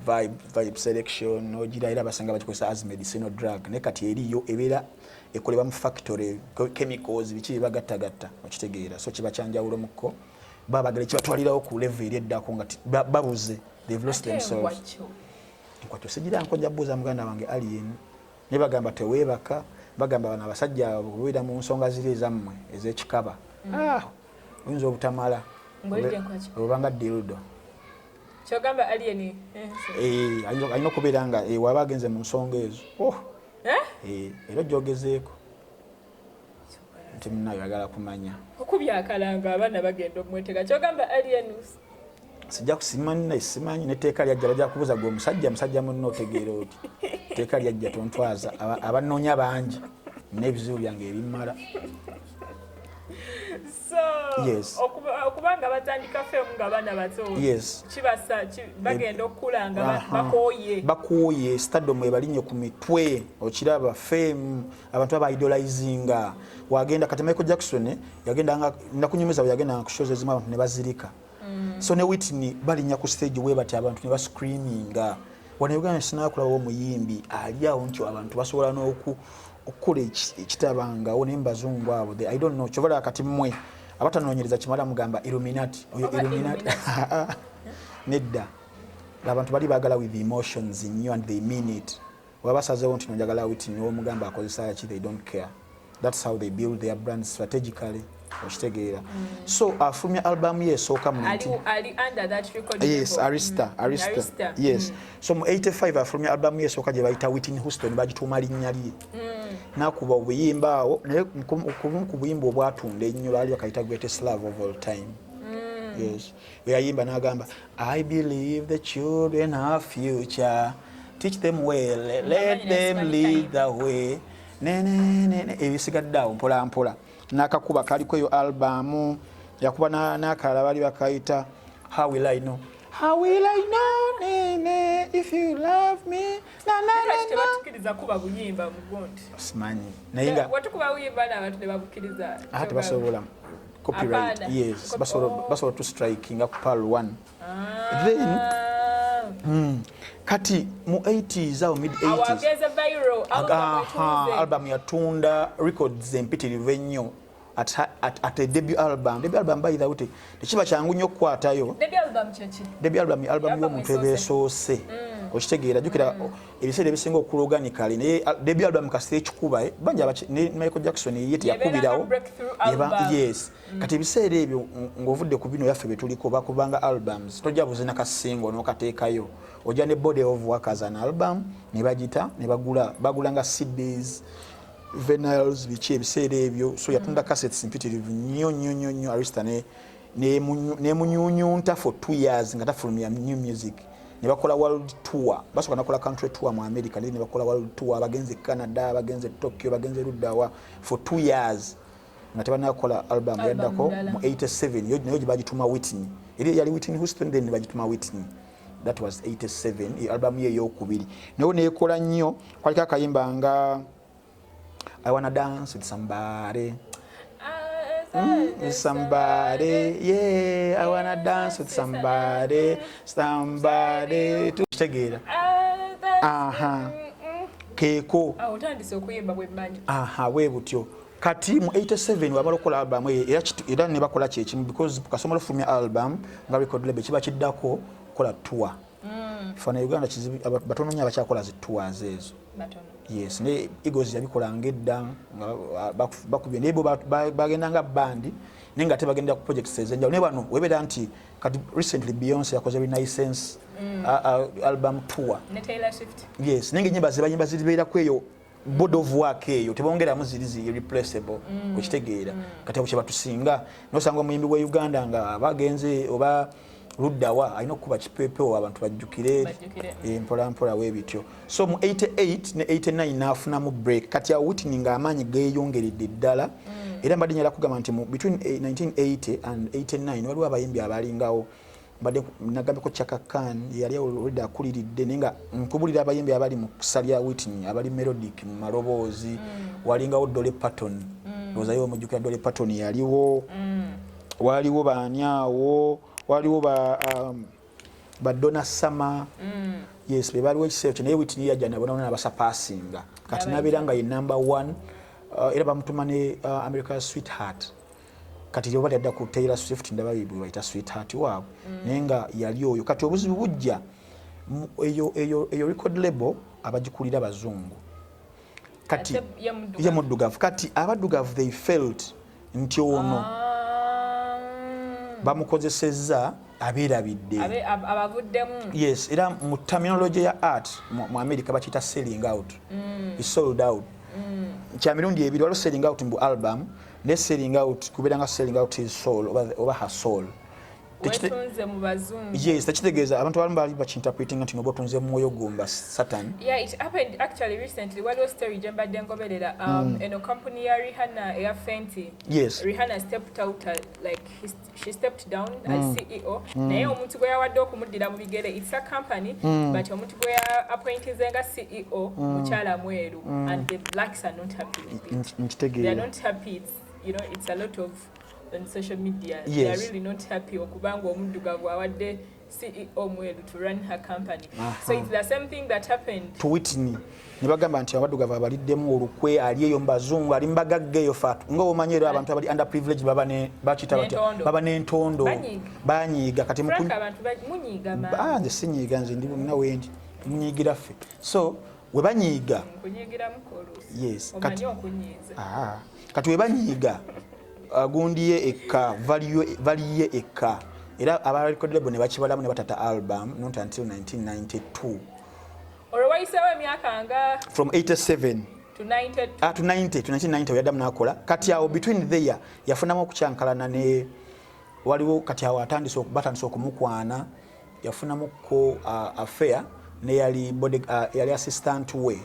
vibe selection ogira, era abasinga bagikozesa as medicinal drug. Naye kati eriyo ebeera ekolebwa mu factory, chemicals biki bibagattagatta, okitegeera? So kiba kyanjawulo mukko, babagala kibatwalirawo ku level eri eddako nga babuze, they've lost Ate themselves. Enkwakyo. Enkwakyo sigira nko, nja buuza muganda wange Alien. Naye bagamba teweebaka, bagamba bano abasajja abo kubeera mu nsonga ziri ezammwe ez'ekikaba. Ah, oyinza obutamala. Ng'olidde enkwakyo. Obanga dildo. Kyogamba Alien, eh, Eh, alina okubeera nga waba agenze mu nsonga ezo. Oh, Eh? Era ojjogezeeko nti munayo ayagala kumanya. Okubya akalanga, abaana bagenda omwetega. Kyogamba Alien. Sijja kusimanyi, naye simanyi netteeka lyajja, bajja kubuuza gwe omusajja, musajja munno otegeera oti etteeka lyajja tontwaza. Abanoonya bangi n'ebizibu byange ebimmala. So okubanga batandika fame nga abaana bato, kibasa bagenda okukula nga bakooye. Bakooye stardom ebalinnye ku mitwe, okiraba? Fame, abantu aba idolizinga, wagenda kati Michael Jackson yagendanga nakunyumiza bwe yagendanga ku shows ezimu abantu ne bazirika. So ne Whitney balinnya ku stage we bati abantu ne bascreaminga. Wano Uganda sinakulabawo omuyimbi ali awo nti abantu basobola n'oku okukola ekitabangawo. Naye mubazungu abo, I don't know. Kyobalaba kati mmwe abatanoonyereza kimala mugamba Illuminati oyo. Oba Illuminati nedda, abantu bali baagala with emotions nnyo and they mean it. Oba basazeewo nti nonjagala Whitney, omugamba akozesa ki, they don't care. That's how they build their brand strategically, okitegeera? So afulumya album ye esooka mu 19 Ali under that record Yes. label. Arista. Arista. Arista. Yes. So mu 85 afulumya album ye esooka gye bayita Whitney Houston, bagituuma linnya lye. Nakuba obuyimba awo, naye kumu ku buyimba obwatunda ennyo baali bakayita Greatest Love of All Time. Yes, weyayimba n'agamba, "I believe the children have future, teach them well, let them lead the way." Nenenene ebisigadde awo mpola mpola n'akakuba kaliko eyo albamu yakuba n'akalala baali bakayita How Will I Know, How Will I Know, nene, If You Love Me, na na na Lwaki na. Tebatukiriza kuba buyimba mu gundi? Simanyi, naye nga Watukuba buyimba n'abantu ne babukkiriza. Ate tebasobola, copyright. Apaana. Yes. Oh. Basobola to strikinga ku PAL 1. Ah. Then kati mu 80s awo, mid Awo 80s, agenze viral. Album etuuze. Album yatunda records empitirivu ennyo at a debut album. Debut album, by the way, tekiba kyangu nnyo okukwatayo. Debut album kyeki? Debut album, album Album y'omuntu eba esoose, okitegeera? Jjukira ebiseera ebisinga okula organically, naye debut album kasita ekikuba, bangi ne Michael Jackson ye teyakubirawo. Breakthrough album. Yes. Kati ebiseera ebyo ng'ovudde ku bino yaffe betuliko, bakubanga albums, tojja buzina ka single n'okateekayo, ojja ne body of work as an album ne bagita ne bagula, bagulanga CDs, vinyls, biki ebiseera ebyo. So yatunda cassettes mpitirivu nnyo nnyo nnyo nnyo. Arista ne nemunyunyunta for 2 years nga tafulumya new music, ne bakola world tour. Basooka nakola country tour mu America, ne bakola world tour, bagenze Canada, bagenze Tokyo, bagenze luddawa for 2 years nga tebanakola album. Album yaddako ndala. Mu 87 nayo gye bagituma Whitney, eri yali Whitney Houston, then ne bagituma Whitney. That was 87, album ye eyokubiri nayo nekola nnyo. Kwaliko akayimba nga I Wanna Dance With Somebody. With somebody, yeah, I wanna dance with somebody, somebody. Tukitegeera? Aha. Keeko. Awo otandise okuyimba bwe mmanyi. Aha, bwe butyo. Kati mu 87 wamala okukola album eyo, era era ne bakola kyekimu, because kasoma lufulumya album nga record label kiba kiddako kukola tour. Fana Uganda kizibu, batono nnyo abakyakola zi tours ezo. Batono. Yes, ne Eagles yabikolanga edda nga bakubye, naye bo bagendanga bandi, naye nga ate bagenda ku projects ez'enjawulo. Naye bano webeera nti kati recently Beyonce yakoze Renaissance album tour. Ne Taylor Swift. Yes, naye nga enyimba zebayimba ziribeeraku eyo body of work eyo, tebongeramu, ziri zi irreplaceable, okitegeera? Kati abo kyebatusinga. Nosanga omuyimbi wa Uganda nga bagenze oba Luddawa alina okukuba kipeepewo abantu bajjukire. Bajjukire. Mpola mpola weebityo. So mu 88 ne 89 n'afunamu break. Kati awo Whitney ng'amaanyi geeyongeredde ddala. Era mbadde nyala kugamba nti mu between 1980 and 89 waliwo abayimbi abalingawo. Mbadde nagambeko Chaka Khan yali already akuliridde, naye nga nkubulira abayimbi abali mu kkusa lya Whitney, abali melodic mu maloboozi. Walingawo Dolly Parton, ndowooza yo omujjukira. Dolly Parton yaliwo. Waliwo baani awo? Waliwo ba Donna Summer. Yes, be baliwo ekiseera kyo, naye Whitney yajja nabonabona nabasurpassinga. Kati nabeera nga ye number one, era bamutuma ne America's Sweetheart. Kati lyoba lyadda ku Taylor Swift, ndaba bwe bayita sweetheart waabwe, naye nga yali oyo. Kati obuzibu bujja eyo record label abagikulira bazungu. Kati Ate ye muddugavu. Ye muddugavu. Kati abaddugavu, they felt nti ono bamukozesezza, abeerabidde. Abavuddemu. Yes, era mu terminology ya art mu America bakiyita selling out. Is sold out. Kya mirundi ebiri: waliwo selling out mbu album, ne selling out kubeera nga selling out his soul oba her soul. Wetunze mu bazungu. Yes, tekitegeeza abantu abamu baali bakinterpretinga nti noba otunze mwoyo gumba Satan. Yeah, it happened actually recently. Waliwo story gye mbadde ngoberera. Eno company ya Rihanna eya Fenty. Rihanna stepped out, like she stepped down as CEO. Naye omuntu gwe yawadde okumuddira mu bigere, it's a company, but omuntu gwe ya appointinze nga CEO mukyala mweru, and the blacks are not happy with it. They are Nkitegeera. not happy. It's you know, it's a lot of on social media. They are really not happy okubanga omuddugavu awadde CEO mweru to run her company. So it's the same thing that happened to Whitney, ne bagamba nti abaddugavu abaliddemu olukwe, ali eyo mubazungu, ali mubagagga eyo. Fatu nga omanyi, era abantu abali under privilege baba ne bakiyita batya? N'entondo. Baba n'entondo. Banyiiga. Banyiiga. Kati Frank, abantu munyiiga mangu. Ah, nze sinyiiga, nze ndi nawe ndi munyiigira ffe. So we banyiiga Nkunyigiramuko oluusi. Yes. Omanyi okunyiiza. Ah, kati we banyiiga, gundi ye ekka, value ye ekka, era aba record label ne bakibalamu ne batata album not until 1992. Olwo wayiseewo emyaka nga From 87 to 92. Ah, to 90, to 1990 yaddamu n'akola. Kati awo between there yafunamu okukyankalana ne waliwo. Kati awo batandise okumukwana, yafunamuko affair ne yali body, yali assistant we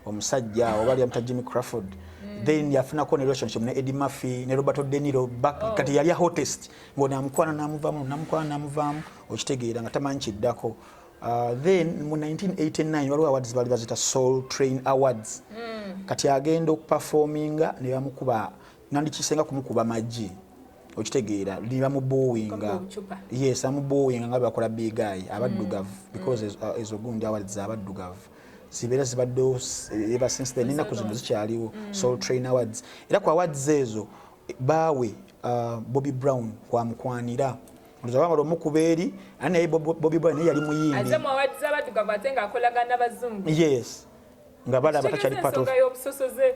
omusajja oba yali amuta Jimmy Crawford. Then yafunako ne relationship ne Eddie Murphy ne Roberto De Niro back. Kati yali hottest ng'ono amukwana n'amuvaamu, namukwana n'amuvaamu, okitegeera, nga tamanyi kiddako. Then mu 1989 waliwo awards bali bazita Soul Train Awards. Kati agenda okuperforminga ne bamukuba, nandikisenga kumukuba magi, okitegeera, ne bamubooinga. Kamukuba obucupa. Yes, amubooinga nga bakola big guy abaddugavu, because ezo gundi awards abaddugavu zibeera zibaddewo ever since then, ennaku zino zikyaliwo, Soul Train Awards. Era ku awards ezo baawe Bobby Brown kwamukwanira, olowooza bamala omukuba eri, ate naye Bobby Brown naye yali muyimbi. Aze mu awards z'abaddugavu ate ng'akolagana n'abazungu. Yes, nga balaba takyali Kitegeeza part of ensonga y'obusosoze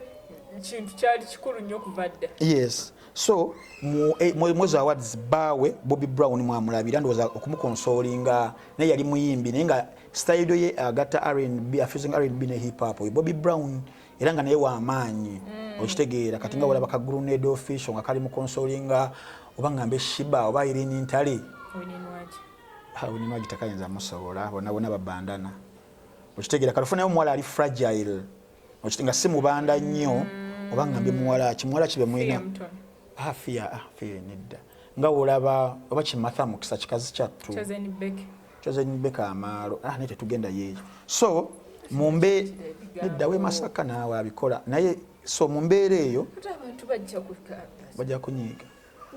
kintu kyali kikulu nnyo okuva dda. Yes, so mu ezo awards baawe Bobby Brown mwamulabira, ndowooza okumuconsolinga, naye yali muyimbi, naye nga style ye agatta R&B, afusing R&B ne hip hop, oyo Bobby Brown, era nga naye wamaanyi, okitegeera. Kati nga olaba ka Grenade Official nga kali mu consolinga, oba ngambe Shiba oba Irene Ntale. Winnie Nwagi. Winnie Nwagi takayinza musobola, bonna bonna babandana, okitegeera. Kati ofunayo omuwala ali fragile, nga si mubanda nnyo, oba ngambe muwala ki, muwala kibe mwina. Fia Mutono. Ah, Fia, ah, Fia nedda. Nga wolaba oba kimatha mukisa kikazi kyattu. Chosen Becky. Chosen Becky amaalo, ah, naye tetugenda yeeyo. So mumbe nedda we Masaka naawe abikola naye. So mu mbeera eyo Ate abantu bajja kugamba. Bajja kunyiiga.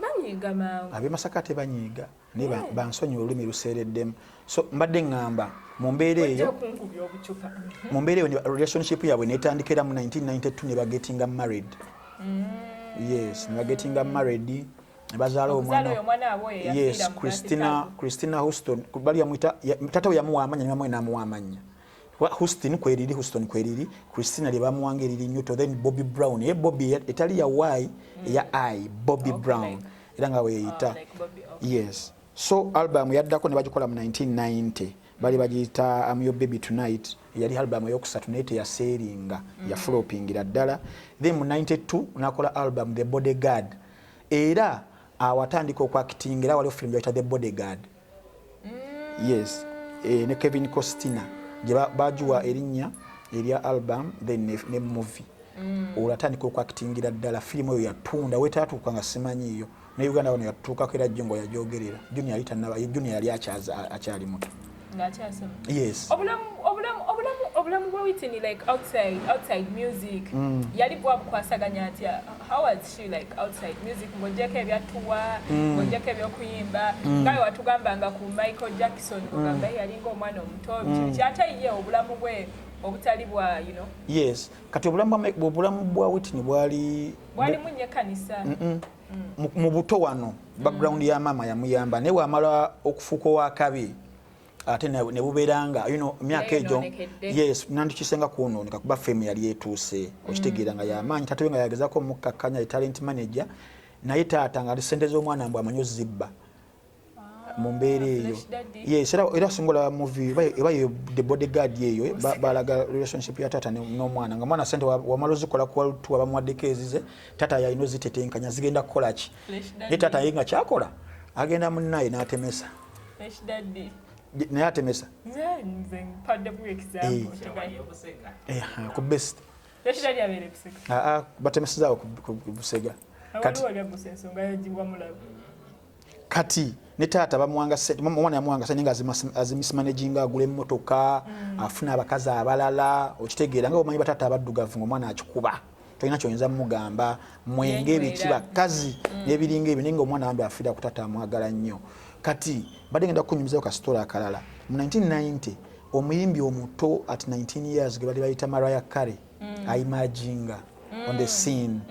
Banyiiga mangu. Ab'e Masaka tebanyiiga, naye bansonyiwa olulimi luseereddemu. So mbadde ŋŋamba mu mbeera Bajja eyo kunkubya obucupa. Mu mbeera eyo relationship yaabwe netandika era mu 1992 ne bagetinga married. Yes, ne bagetinga married ne bazaala Okuzaala omwana. oyo omwana waabwe oyo Yes. eyafiira mu Christina. bathtub. Christina Houston bali yamuyita taata we yamuwa amanya ne maama we n'amuwa amannya. Houston kweriri, Houston kweriri, Christina lye bamuwanga eriri Newton, then Bobby Brown, ye Bobby etali ya Y, eya I, Bobby Brown. Era nga weeyita. Oh, like Bobby, okay. Yes, so album yaddako ne bagikola mu 1990, bali bagiyita Am Your Baby Tonight. Yali album eyokusatu, naye teyaseeringa, yaflopingira ddala. Then mu 92 nakola album The Bodyguard, era awo atandika okwactinga, era waliwo film gyayita The Bodyguard. Yes, ne Kevin Costner gye bagiwa erinnya erya album, then ne movie. Olwo atandika okwactingira ddala. Firimu eyo yatunda wetaatuuka nga simanyiiyo ne Uganda wano yatuukako, era Jungo yajogerera. Junior yali tannaba, Junior yali akyali muto. Ng'akyasoma. Yes. Obulamu bwa Whitney, like outside music, yali bwabukwasaganya atya? How was she like outside music, ng'ogyeko ebyatuwa, ng'ogyeko ebyokuyimba, nga bwe watugambanga ku Michael Jackson, ogamba ye yalinga omwana omuto, biki, ate ye obulamu bwe obutali bwa Yes, kati obulamu bwa Whitney bwali bwalimu nnyo ekkanisa. Mu buto wano background ya maama yamuyamba, naye wamala okufuuka owakabi ate ne bubeera nga emyaka egyo. Yayonoonekedde. Yes, nandikisenga kwonooneka kuba fame yali etuuse, okitegeera, nga yamaanyi. Taata we nga yagezaako omukkakkanya, ye talent manager, naye taata nga ali sente z'omwana mbw amanyi ozibba mu mbeera eyo. Flash daddy. Yes, era singa olaba movie eba yo The Bodyguard eyo, balaga relationship ya taata n'omwana, nga mwana sente wamala ozikola ku world tour, bamuwaddeko ezize, taata yalina ozitetenkanya zigenda kukola ki. Flash Naye daddy. taata ye nga kyakola agenda munnaye n'atemesa. Flash daddy. Naye atemesa. Nze mpadde example. Eh, ku best. Flash daddy abeera ebusega. Aa, batemesezaawo ku Busega. Kati Waliwo lyaggusa ensonga yagibwa mulabe. Kati ne taata bamuwanga sente, omwana yamuwanga sente nga azimismanaginga, agula emmotoka, afuna abakazi abalala, okitegeera, nga omanyi bataata abaddugavu, ngaomwana akikuba tolina kyoyinza mugamba, mwenge, biki, Yenywera. bakazi n'ebiringa ebyo, naye nga omwana wambe afiira ku taata, amwagala nnyo. Kati mbadde ngenda kukunyumizayo kasitoola akalala. Mu 1990 omuyimbi omuto at 19 years gwe bali bayita Mariah Carey aemerginga on the scene.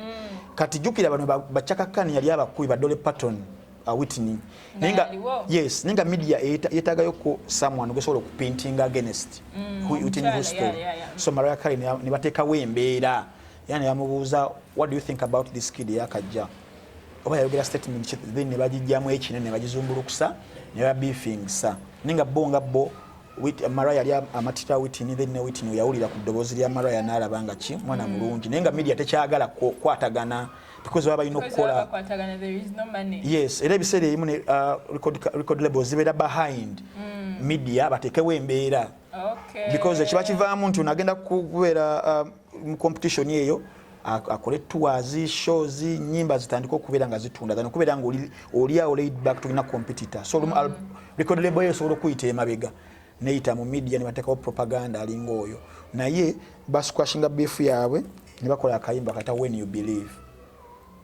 Kati jjukira bano ba Chaka Khan yali abakubi ba Dolly Parton, Whitney, naye nga yaliwo. Yes, naye nga media yeetaagayo ku someone gwesobola okupintinga against Whitney omukyala, Houston. Yeah. So Mariah Carey ne bateekawo embeera era ne bamubuuza, "What do you think about this kid eyakajja?" Oba yayogera statement ki, then ne bagijjamu ekinene ne bagizumbulukusa ne babeefingisa, naye nga bo Mariah yali amatira Whitney. Then ne Whitney yawulira ku ddoboozi lya Mariah n'alaba nga ki mwana mulungi, naye nga media tekyagala kukwatagana because baba balina Because okukola. bakwatagana, there is no money. Yes, era ebiseera ebimu ne record labels zibeera behind media bateekewo embeera because ekiba kivaamu nti ono agenda kubeera mu competition eyo, akole tours, shows, nyimba zitandike okubeera nga zitunda than okubeera nga oli awo laid back, tulina competitor. So olumu record label eyo esobola okuyita emabega neyita mu media ne bateekawo propaganda alinga oyo, naye basquashinga beef yaabwe ne bakola akayimba kata When You Believe,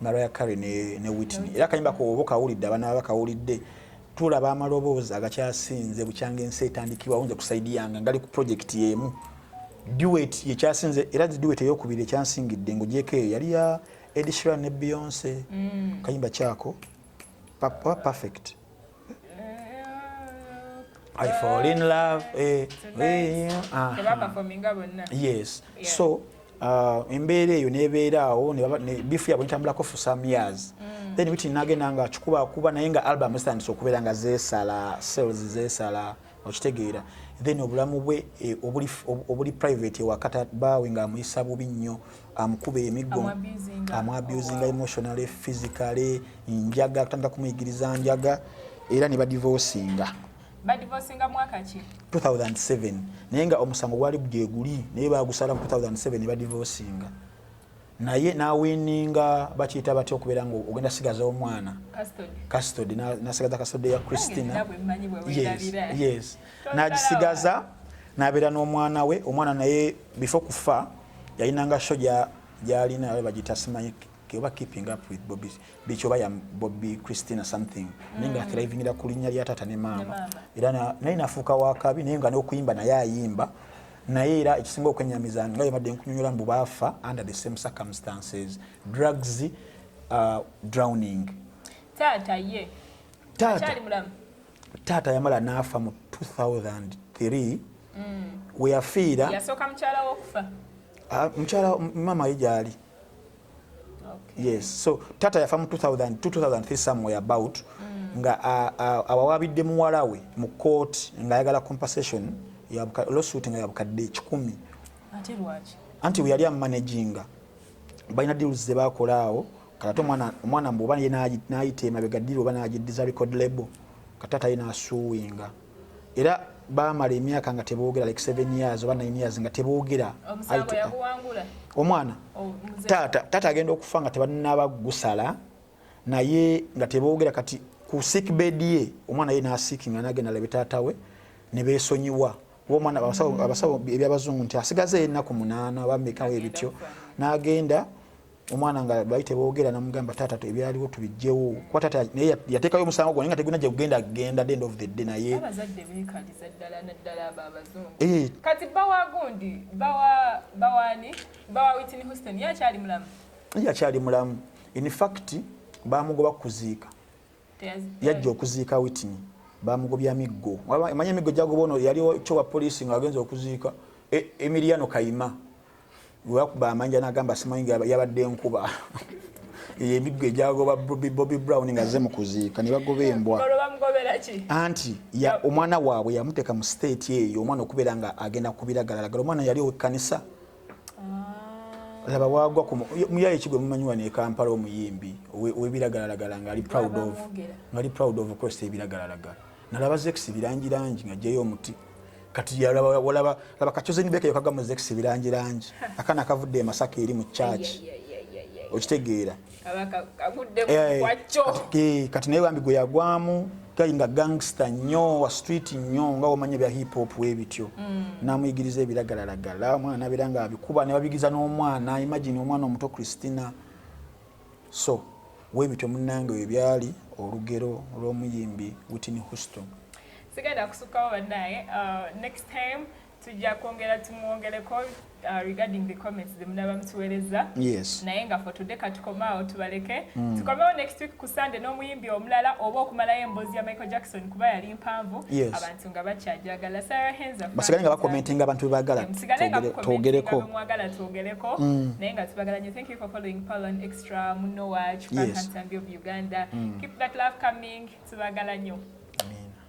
Mariah Carey ne Whitney. Era akayimba ko oba kawulidde, abaana baba kawulidde. Tulaba amaloboozi agakyasinze bukyanga ensi etandikibwawo, nze ku side yange ngali ku project emu, duet yekyasinze, era duet eyokubiri ekyansingidde ng'ogyeko eyo yali ya Ed Sheeran ne Beyonce. Kayimba kyako Perfect, I Fall in Love, aha. Tebaperforminga bonna. Yes. So embeera eyo nebeera awo, beef yabwe netambulako for some years. Then Whitney nagenda nga akikubakuba, naye nga album zitandise okubeera nga zeesala, sales zeesala, okitegeera. Then obulamu bwe obuli private ewaka, baawe ng'amuyisa bubi nnyo, amukuba emiggo. Amuabusinga. Amuabusinga. Oh, wow. Emotionally, physically, njaga, kutandika kumuyigiriza njaga, era ne badivorcinga. Badivorcinga mwaka ki? 2007, naye nga omusango gwali gyeguli, naye bagusala mu 2007 ne badivorcinga, naye nawininga, bakiyita batya, okubeera nga ogenda sigaza omwana. Custody. Custody, nasigaza custody ya Christina. Nange bwe mmanyi bwe Yes. weerabira. Yes. Tozala. Nagisigaza nabeera n'omwana we. Omwana naye before kufa yalinanga show gyalina bagiyita simanyi oba Keeping Up with Bobby biki, oba ya Bobby Christina something, naye nga thrivingira ku linnya lya taata ne maama. Maama. Era naye nafuuka wakabi, naye nga n'okuyimba naye ayimba. Naye era ekisinga okwenyamiza nga yabadde nkunyonyola mbu baafa under the same circumstances, drugs, drowning. Taata ye Taata akyali mulamu? Taata yamala n'afa mu 2003 we yafiira. Yasooka mukyala w'okufa? Ah, mukyala, mama ye gyali. Yes, so taata yafa mu 2000, 2003 somewhere about, nga awawabidde muwala we mu court ng'ayagala compensation ya lawsuit nga yabukadde 100. Ate lwaki? Anti we yali amanaginga, balina deals ze bakola awo. Kati ate omwana mbu oba ye n'ayita emabega deal oba n'agiddiza record label, kati taata ye n'asuuwinga. Era bamala emyaka nga teboogera, like 7 years oba 9 years nga teboogera. Omusango yaguwangula? Omwana. Oh, muze- Taata agenda okufa nga tebanaba gusala, naye nga teboogera. Kati ku sick bed ye, omwana ye nasiikinga, nagenda alabe taata we ne beesonyiwa, kuba omwana abasawo ebyabazungu nti asigazeeyo ennaku 8 oba mekawo ebityo. N'agenda omwana nga bali teboogera, namugamba, "Taata, ebyaliwo tubijjewo," kuba taata naye yateekayo omusango gwo, naye nga teguna gye gugenda genda the end of the day, naye Abazadde beekaliza ddala, naddala abo abazungu. Eh. Kati bawa gundi, bawa bawani, bawa Whitney Houston, ye akyali mulamu? Ye akyali mulamu. In fact, bamugoba kuziika. Yajja okuziika Whitney, bamugobya miggo. Manya emiggo gyagoba ono yali kyo wa poliisi nga agenza okuziika Emiliano Kayima, webakuba amanja nagamba simanyi nga yabadde enkuba. Eyo emiggo egyagoba Bobby Brown nga azze mu kuziika, ne bagoba embwa. Olwo bamugobera ki? Anti omwana waabwe yamuteeka mu state eyo, omwana okubeera nga agenda kubiragalalagala. Omwana yali owekkanisa. Laba wagwa ku muyaye ki gwe mumanyi wano e Kampala, omuyimbi ow'ebiragalalagala nga ali proud of Bamwogera. nga ali proud of course ebiragalalagala. Nalaba Zex Bilangilangi nga ajjayo omuti. Kati yalaba walaba laba kachosen beke yakagamu Zex Bilangilangi, akaana akavudde e Masaka eri mu church. Okitegeera? Kaba kaguddemu kwakyo. Kati naye bambi gwe yagwamu gali nga gangster nnyo, wa street nnyo, nga womanya bya hip hop webityo. Namuyigiriza ebiragalalagala, omwana nabeera nga abikuba, ne babigiza n'omwana. Imagine omwana omuto Christina. So webityo munnange, we byali olugero lw'omuyimbi Whitney Houston. Sigenda kusukkawo bannaye. Next time tujja kwongera tumwongereko regarding the comments zemunaba mutuweereza. Naye nga for today katukomaawo, tubaleke. Tukomewo next week ku Sunday n'omuyimbi omulala, oba okumalayo emboozi ya Michael Jackson, kuba yali mpanvu. Abantu nga bakyajagala Sarah Henza. Basigale nga bakomentinga abantu bebaagala Musigale nga twogereko. Mwagala twogereko. Naye nga tubagala nnyo. Thank you for following Polon Extra, Muno Watch, Frank Ntambi of Uganda. Keep that love coming. Tubagala nnyo.